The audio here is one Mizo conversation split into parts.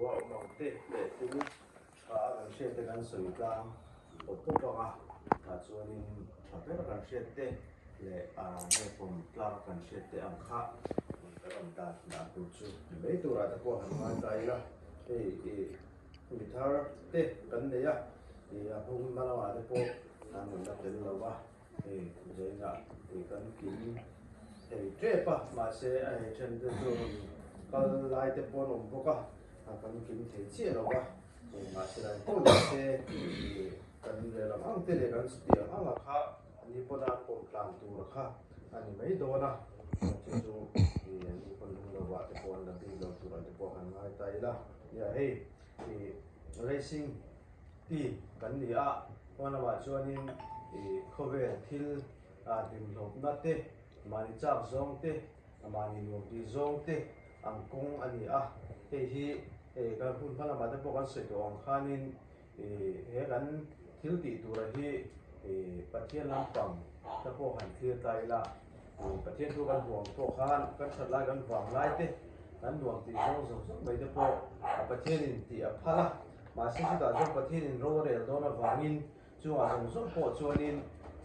rilru a awm ang te leh thil tha a kan hriat te kan sawi tlang pawp pawp ang a, tah chuanin tha ber a kan hriat te leh nge pawm tlak a kan hriat te ang kha kan awm dan dan tur chu ni mai turah te pawh han ngai ta ila, hei ih mi thar te kan nei a, ih a hung hma lamah te pawh an rawn la tel lo va. Hei zainah tih kan kim thei tep a, mahse a hei then te chu rawn kal lai te pawh an awm bawk a, a kan kim thei chiah lo va, hei mahse lai pawh ni se ih kan rel ang ang te leh kan tih ang ang a kha an ni pawn a pawm tlan tur a kha a ni mai dawn a, chu chu ih an ni pawn lung lo ah te pawh an la bik lo tur ah te pawh han ngai ta ila, nia hei ih racing team kan ni a. Hma lamah chuanin ih khawvel thil hlimhlawpna te, mahni chak zawng te, mahni nuam tih zawng te ang kawng a ni a. Hei hi kan hun hma lamah te pawh kan sawi tawh ang khanin ih he kan thil tih tura hi ih Pathian lampang te pawh han thlir ta ila, ih Pathian thu kan huang pawh khan kan that lai kan vang lai te, kan nuam tih zawng zawng zawng mai te pawh Pathianin tih a phal a. Mahse chutah chuan Pathianin ro a rel dawn avangin chungah zawng zawng pawh chuanin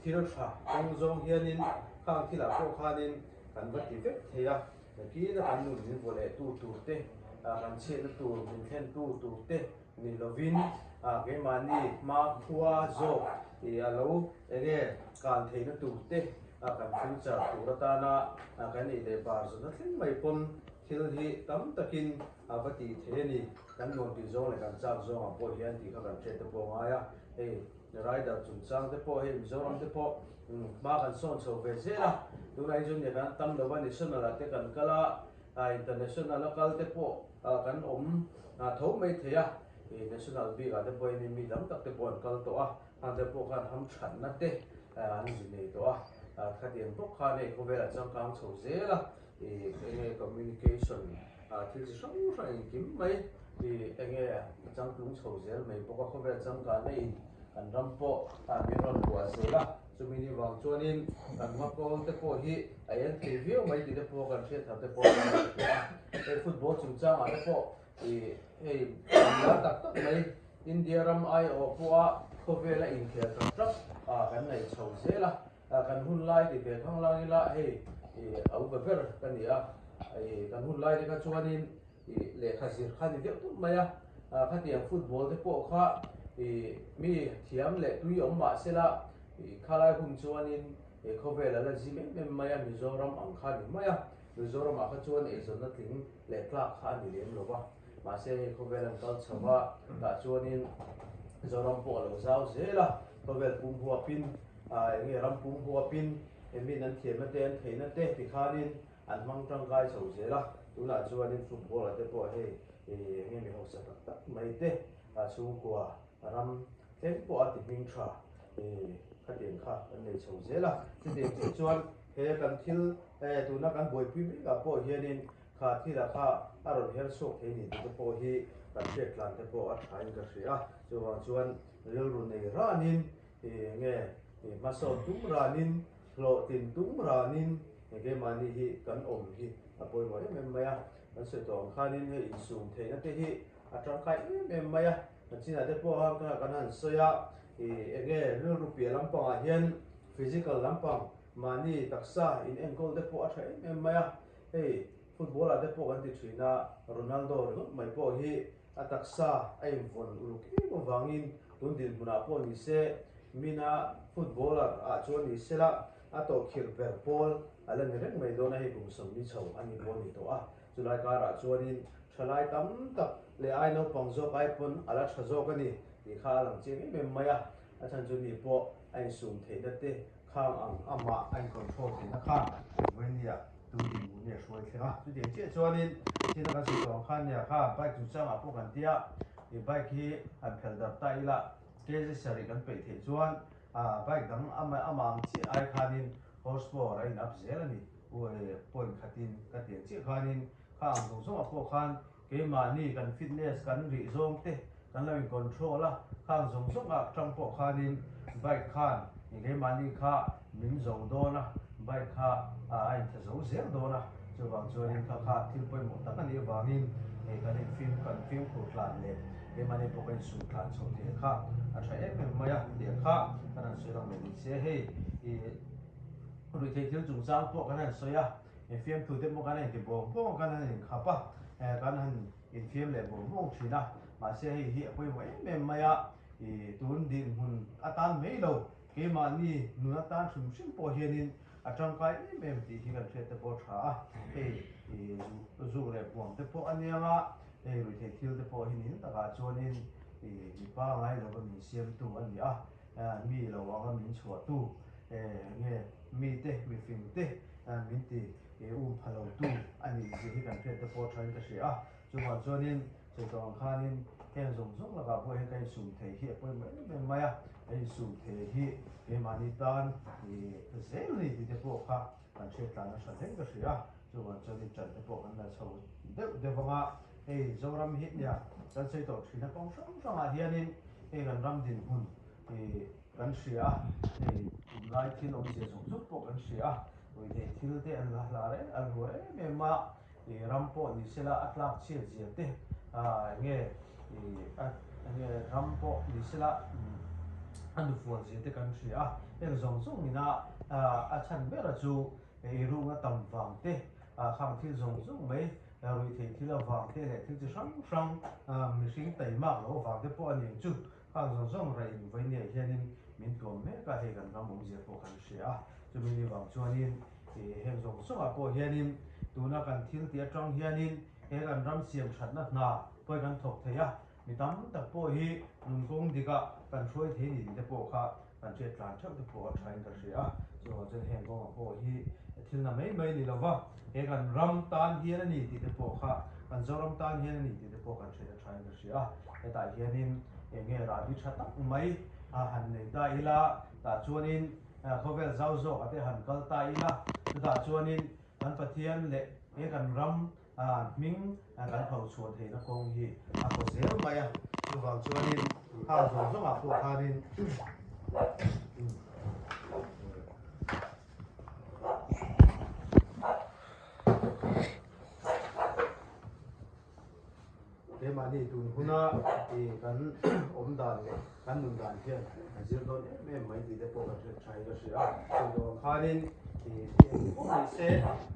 thil tha kawng zawng hianin khang thilah pawh khanin kan va ti vek thei a, nakina kan nun min vaw leh tu tur te, kan chhiatna tur min thlen tu tur te ni lovin keimahni hma khua zawk ih a lo enge kan theihna tur te kan future tur atana kan ei leh bar zawhna thleng mai pawn thil hi tam takin a va tih thei a ni. Kan nuam tih zawng leh kan chak zawngah pawh hian tih kha kan hriat te pawh a ngai a, hei rider chungchang te pawh hei Mizoram te pawh hma kan sawn chho ve zel a, tunah hi chuan nia kan tam lo va national ah te kan kal a, international a kal te pawh kan awm tho mai thei a, national bik ah te pawh hian mi tam tak te pawh an kal tawh a, hang te pawh khan hamthatna te an zu nei tawh a, khatiang bawk khan hei khawvel a changkang chho zel a. Ih enge communication ah thil chi hrang hrang engkim mai ih enge a changtlung chho zel mai bawk a, khawvel changkanna in kan ram pawh ah min rawn luah zel a, chumi ni vang chuanin kan hma kawl te pawh hi a en thei viau mai tih te pawh kan hriat thar te pawh a ni tawh a, hei football chungchangah te pawh ih hei lar tak tak mai India ram aiawh pawha khawvela inkhel tak tak ah kan nei chho zel a. Kan hun lai ti ve khang lang ila hei a upa ber ka ni a, kan hun lai te kha chuanin lehkha zir kha ni deuh deuh mai a, khatiang football te pawh kha mi thiam leh tui awm mah sela khalai hun chuanin khawvel a la zim em em mai a, Mizoram ang kha ni mai a, Mizoramah kha chuan eizawnna tling leh tlak kha a ni lem lo va, mahse hei khawvel an kal chho a, tah chuanin Zoram pawh a lo zau zel a, khawvel pum huapin eng nge ram pum huapin min an thiamna te an theihna te tikhanin an hmang tangkai chho zel a, tunah chuanin football ah te pawh hei eng nge mi hausa tak tak mai te chhungkua ram thleng pawh a ti hming tha khatiang kha kan nei chho zel a, chutiang chiah chuan he kan thil tuna kan buaipui mek ah pawh hianin Kha thila kha a rawn her chhuak thei ni tih te pawh hi kan hriat tlan te pawh a thain ka hria a, chuvang chuan rilru nei ranin nge hmasawn tum ranin hlawhtlin tum ranin keimahni hi kan awm hi a pawimawh em em mai a, kan sawi tawh ang khanin hei insum theihna te hi a tangkai em em mai a, kan chinah te pawh khan kan han sawi a, enge rilru piah lampangah hian physical lampang mahni taksa in enkawl te pawh a tha em em mai a. Hei football ah te pawh kan ti thin a, Ronaldo ringawt mai pawh hi a taksa a invawn uluk em avangin tun dinhmunah pawh ni se, mina footballer ah chuan ni sela a tawhkhirh ber pawl a la ni reng mai dawn a, hei kum 40 chho a ni pawh a ni tawh a, chulai karah chuanin thalai tam tak leh ai naupang zawk ai pawn a la tha zawk a ni tih kha a lang chiang em em mai a, a chhan chu ni pawh a insum theihna te Khang ang amah a in control theihna khan Vawinia tun dinhmun hi a hruai thleng a. Chutiang chiah chuanin thil a kan sawi tawh ang khan nia kha bike chungchangah pawh kan tia i bike hi han phelh darh ta ila kg sarih kan peih theih chuan bike dang amah ang chiah ai khanin horse power a in up zel a ni. Point khatin ka tiang chiah khanin kha ang zawng zawngah pawh khan Keimahni kan fitness kan rih zawng te kan lo in control a, khang zawng zawng ah tang pawh khanin bike khan keimahni kha min zo dawn a, bike kha a intha zo zel dawn a, chuvang chuanin kha kha thil pawimawh tak a nih avangin Hei kan infim kan fimkhur tlan leh keimahni pawh kan insum tlan chho theih kha a tha em em mai a tih kha kan han sawi lang leh ni se. Hei ih ruihtheih thil chungchang pawh kan han sawi a, fiamthu te pawh kan han inti bawng bawng a, kan han inkhap a, kan han infiam leh bawng bawng thin a, mahse hei hi a pawimawh em em mai a, ih tun dinhmun atan mai lo Keimahni nun atan hrim hrim pawh hianin a tangkai em em tih hi kan hriat te pawh a tha a, hei zu leh buam te pawh a niang a, hei ruihtheih thil te pawh hi nin takah chuanin mipa ngai lova min siamtu a ni a, mi lo anga min chhuahtu nge mite mifing te min ti um pha lotu a nih zia hi kan hriat te pawh a thain ka hria a, chuvang chuanin Sawi tawh ang khanin heng zawng zawng lakah pawh hian ka insum thei hi a pawimawh em em mai a, ka insum thei hi keimahni tan zel a ni tih te pawh kha kan hriat tlan a tha hle ka hria a, chuvang chuan i ṭan te pawh kan la chho deuh deuh ang a, hei Zoram hi nia kan sawi tawh ṭhin a kawng hrang hrangah hianin hei kan ram dinhmun kan hria a, hei tunlai thil awmzia zawng zawng pawh kan hria a, ruihtheih thil te an la hla reng an hluar em em a. I ram pawh ni sela a tlak chhiat zia te, enge enge ram pawh ni sela a nufual zia te kan hria a, heng zawng zawng ina a chhan bera chu eirung a tam vang te, khang thil zawng zawng mai ruihtheih thil avang te leh thil chi hrang hrang mihring taimak loh avang te pawh a ni ang chu. Khang zawng zawng raih in vawinia hianin min tuam mek a, hei kan ram awmzia pawh kan hria a, chumi ni vang chuanin heng zawng zawngah pawh hianin tuna kan thil tih atang hianin he kan ram siam thatna hna pawh hi kan thawk thei a, mi tam tak pawh hi nun kawng dikah kan hruai thei ni tih te pawh kha kan hriat tlan theuh te pawh a thain ka hria a, chuvang chuan heng kawngah pawh hi thil na mai mai ni lova he kan ram tan hian a ni tih te pawh kha kan Zoram tan hian a ni tih te pawh kan hriat a thain ka hria a, hetah hianin eng nge rahbi tha tak mai a han nei ta ila tah chuanin khawvel zau zawk a te han kal ta ila chutah chuanin kan Pathian leh he kan ram Hming kan pho chhuah theihna kawng hi a kaw zel mai a, chuvang chuanin hang zawng zawngah pawh khanin keimahni tun huna kan awm dan leh kan nun dan hian a zir dawn em em mai tih te pawh kan hriat tha in ka hria a, chuvang khanin eng pawh ni se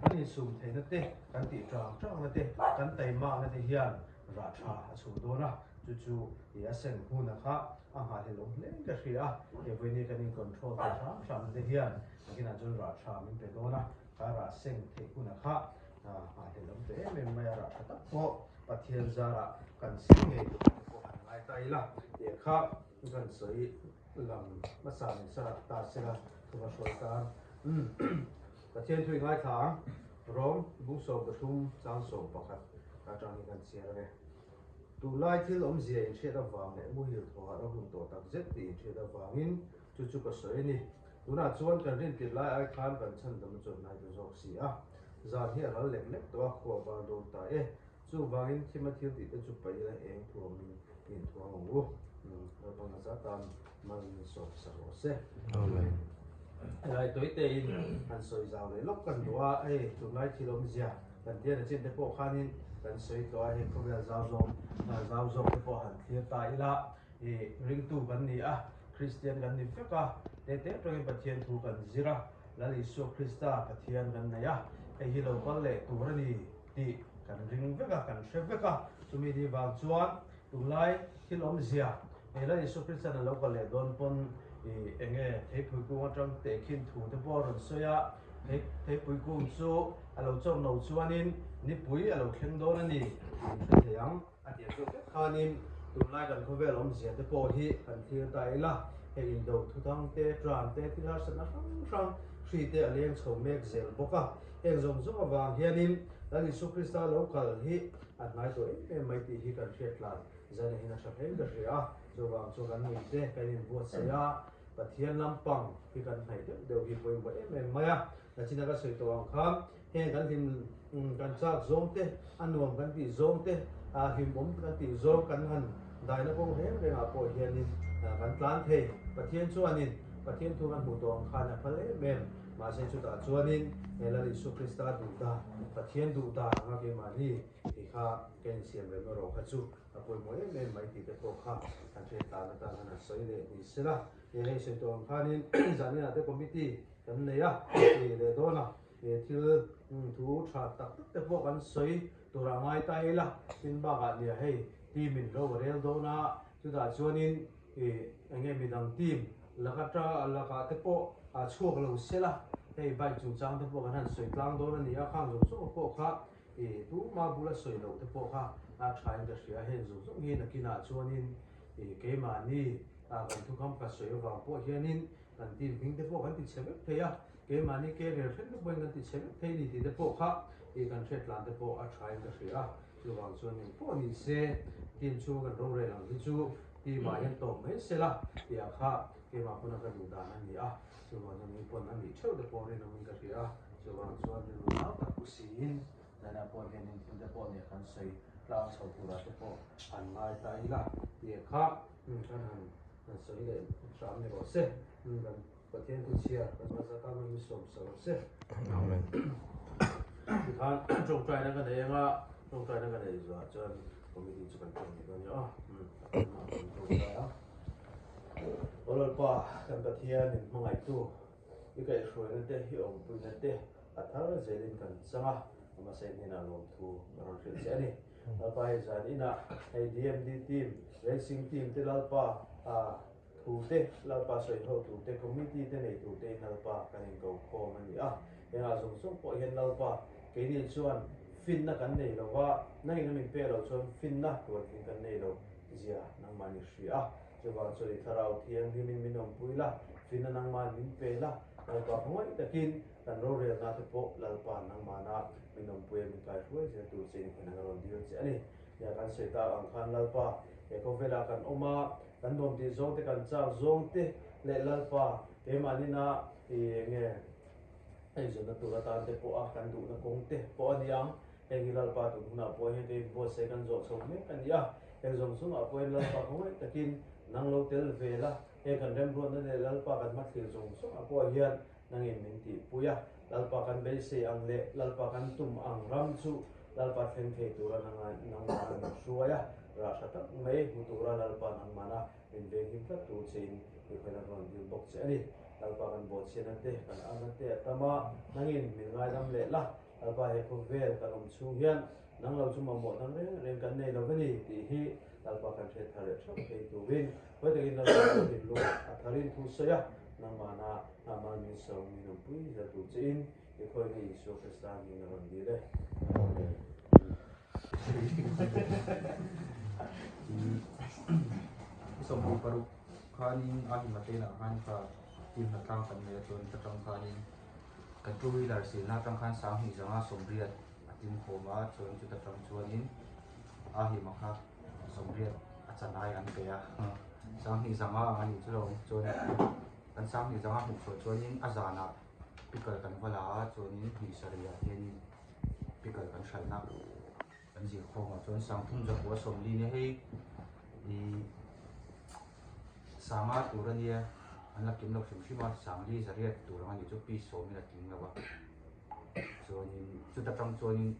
kan insum theihna te Kan tih tang tangna te, kan taimakna te hian rah tha a chhuh dawn a, chu chu i a sen huna kha a nghahhlelawm hle ka hria a, he vawiin kan in control thei hram hram te hian nakinah chuan rah tha min pe dawn a, kha rah seng theih huna kha nghahhlelawm ta em em mai a, rah tha tak pawh Pathian zarah kan seng ngei tur te pawh han ngai ta ila tih kha kan sawi lam hmasa ni sa ta sela thu ka hruai tan. Pathian thu i ngaithla ang. Rom bung 13 chang 11 atang hi kan chhiar ange. Tunlai thil awmzia inhriat avang leh muhil thawhah a hun tawh tak zet tih inhriat avangin chu chu ka sawi a ni. Tunah chuan kan rintir lai ai khan kan chhandam a chuan hnai ta zawk si a. Zan hi a ral lek lek tawh a, khua var dawn ta e. Chuvangin thima thil tih te chu paih ila eng thuamin in thuam ang u. Naupang a zatan mal min sawm sak rawh se. Amen. Helai tawi tein han sawi zau leh lawk kan duh a, hei tunlai thil awmzia kan tian a chin te pawh khanin kan sawi tawh a, hei khawvel zau zawng zau zawk te pawh han thlir ta ila i ringtu kan ni a, Kristian kan ni vek a, te te atangin Pathian thu kan zir a, Lal Isua Krista Pathian kan nei a, hei hi lo kal leh tur a ni. tih kan ring vek a, kan hre vek a. Chumi ni vang chuan tunlai thil awmzia he Lal Isua Kristian a lo kal leh dawn pawn ih eng nge theipui kung atang tehkhin thu te pawh a rawn sawi a, thei theipui kung chu a lo chawk no chuanin nipui a lo thleng dawn a ni tih in hre thei ang. A tih chu vek khanin tunlai kan khawvel awmzia te pawh hi kan thlir ta ila, hei indo thuthang te, tran te, thil harsatna hrang hrang hri te a leng chho mek zel bawk a. Heng zawng zawng avang hianin Lal Isua Krista lo kal hi a hnai tawh em em mai tih hi kan hriat tlan zan ahin a tha hlein ka hria a. Chuvang chu kan nunte kan inbuatsaih a, Pathian lampang hi kan hnaih deuh deuh hi pawimawh em em mai a. Nachina ka sawi tawh ang khan heng kan hlim kan chak zawng te, a nuam kan tih zawng te, hlimawm kan tih zawng kan han daina kawng reng rengah pawh hianin kan tlan thei. Pathian chuanin Pathian thu kan hmuh tawh ang khan a phal em em. Mahse chutah chuanin he Lal Isua Krista duh dan, Pathian duh dan anga keimahni tih kha ka insiam rem erawh kha chu a pawimawh em em mai tih te pawh kha kan hriat tan atan han han sawi leh ni se la. He hei sawi tawh ang khanin zaninah te committee kan nei a tih leh dawn a, he thil thu tha tak tak te pawh kan sawi turah ngai ta ila, tin bakah nia hei team in ro a rel dawn a, chutah chuanin ih eng nge midang team laka ta lakah te pawh a chhuak lo sela, hei bike chungchang te pawh kan han sawi tlang dawn a ni a, khang zawng zawng pawh kha ih tuma bula sawi loh te pawh kha a tha in ka hria, heng zawng zawng hi nakinah chuanin ih keimahni ah kan thukham ka sawi avang pawh hianin kan team hming te pawh kan ti chhe vek thei a, keimahni career thleng te pawhin kan ti chhe vek thei a ni tih te pawh kha ih kan hriat tlan te pawh a tha in ka hria a, chuvang chuan engpawh ni se team chhunga kan rorel ang hi chu team ah hian tawp mai se la tih ah kha keimah pawn a ka duh dan a ni a, chuvang chuan mi pawn a nih theuh te pawh rinawmin ka hria a, chuvang chuan rilru nau tak pu siin zanah pawh hianin thil te pawh nia kan sawi tlang chho turah te pawh an ngai ta ila tih kha kan han han sawi leh hram ni rawh se, kan Pathian thu chhiar kan hmasa tan min sawm sa rawh se. Amen. Tikhan tawngtaina ka nei anga tawngtaina ka nei zuah chuan committee chu kan tawng ni dawn nia aw. Kan tawngtai a. Aw Lalpa kan Pathian in hmangaihtu i kaihhruaina te i awmpuina te a thar zelin kan chang a, amahse hnenah lawmthu ka rawn hrilh che a ni. Lalpa hei zan inah hei DMD team, racing team te Lalpa thu te, Lalpa sawi ho tur te, committee te nei tur tein Lalpa kan inko khawm a ni a. Hengah zawng zawng pawh hian Lalpa keini chuan finna kan nei lo va, nangin a min pek loh chuan finna tuantin kan nei lo zia nangmah ni hria a. Chuvang chuan i thlarau thianghlimin min awmpui la, finna nangmahin min pe la, Lalpa khawngaih takin kan rorelna te pawh Lalpa nangmahna min awmpui a min kaihruai zel tur che in khawneng a rawn dil che a ni. Nia kan sawi tak ang khan Lalpa he khawvelah kan awm a, kan nuam tih zawng te kan chak zawng te leh Lalpa keimahnin a i enge eizawnna tur atan te pawh a kan duhna kawng te pawh a ni ang. Heng hi Lalpa tun hunah pawh hian kei buatsaih kan zawh chho mek a ni a, heng zawng zawngah pawh hian Lalpa khawngaih takin nang lo tel ve la, heng kan remruatna leh Lalpa kan hmathlir zawng zawngah pawh hian nangin min tihpui a, Lalpa kan beisei ang leh Lalpa kan tum ang ram chu Lalpa thleng thei tura nangmahna min hruai a, rah tha tak mai hmu tura Lalpa nangmahna min venghim tlat tur chein i khawiin a rawn dil bawk che a ni. Lalpa kan bawhchhiatna te, kan alna te a tam a, nangin min ngaidam leh la. Lalpa he khawvel kan awm chhung hian nang lo chu mamawh dang reng reng kan nei lo va ni tih hi Lalpa kan hriat thar leh theuh thei turin huai takin Lalpa chu thinlung a tharin thu sawi a, nangmahna hnahmal min sawm min awmpui zel tur chein i khawina Isua Krista hming a rawn dil e. Amen. 26 khanin a himate-ah khan ka team hnatlang kan nei a chuan ka tang khanin Kan two wheeler silna atang khan 2000 80 a tling khawm a, chuan chuta tang chuanin a hima kha 80 a chanai an pe a, 2000 ang a nih chu lo chuan kan 2000 hmuh chhuah chuanin a zanah pickle kan va la a, chuanin hnih sarih ah hianin pickle kan hralhna kan zir khawm ah chuan 3340 nia hei ih Sanga tur a nia, an la kim lo hrim hrim a, Sangli zariat tur ang a nih chu piece sawmin a tling lo a, chuanin chuta tang chuanin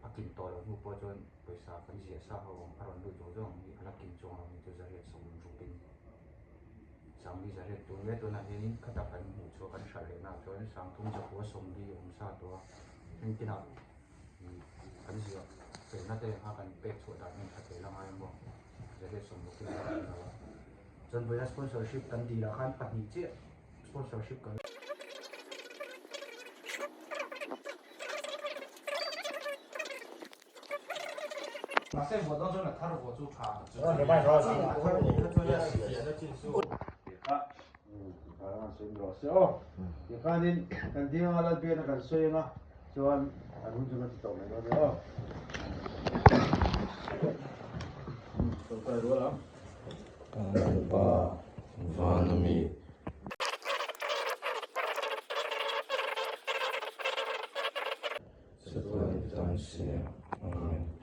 a kim tawh loh hnu pawh chuan pawisa kan ziah sa ho ang a rawn lut zawng zawng ang hi a la kim chuang lo a ni chu zariat sawm rukin Sangli zariat tur nia tunah hianin khata kan hmuh chhuah kan hralh leh naah chuan Sangthum zakua sawmli a awm sa tawh a, heng tinah ih kan ziah felna te kha kan pek chhuah dan hi a tha tel a ngai maw. Chuan vawiina sponsorship kan dil ah khan pahnih chiah sponsorship kan Mahse vuah dawn chuan a thar vuah chu tha. Tikhanin kan ding anga Lalbiakna kan sawi anga chuan an hun chu kan ti tawh mai dawn nia aw. Tawngtai rual ang. Lalpa van ami. Chatuan tan siam. Amen.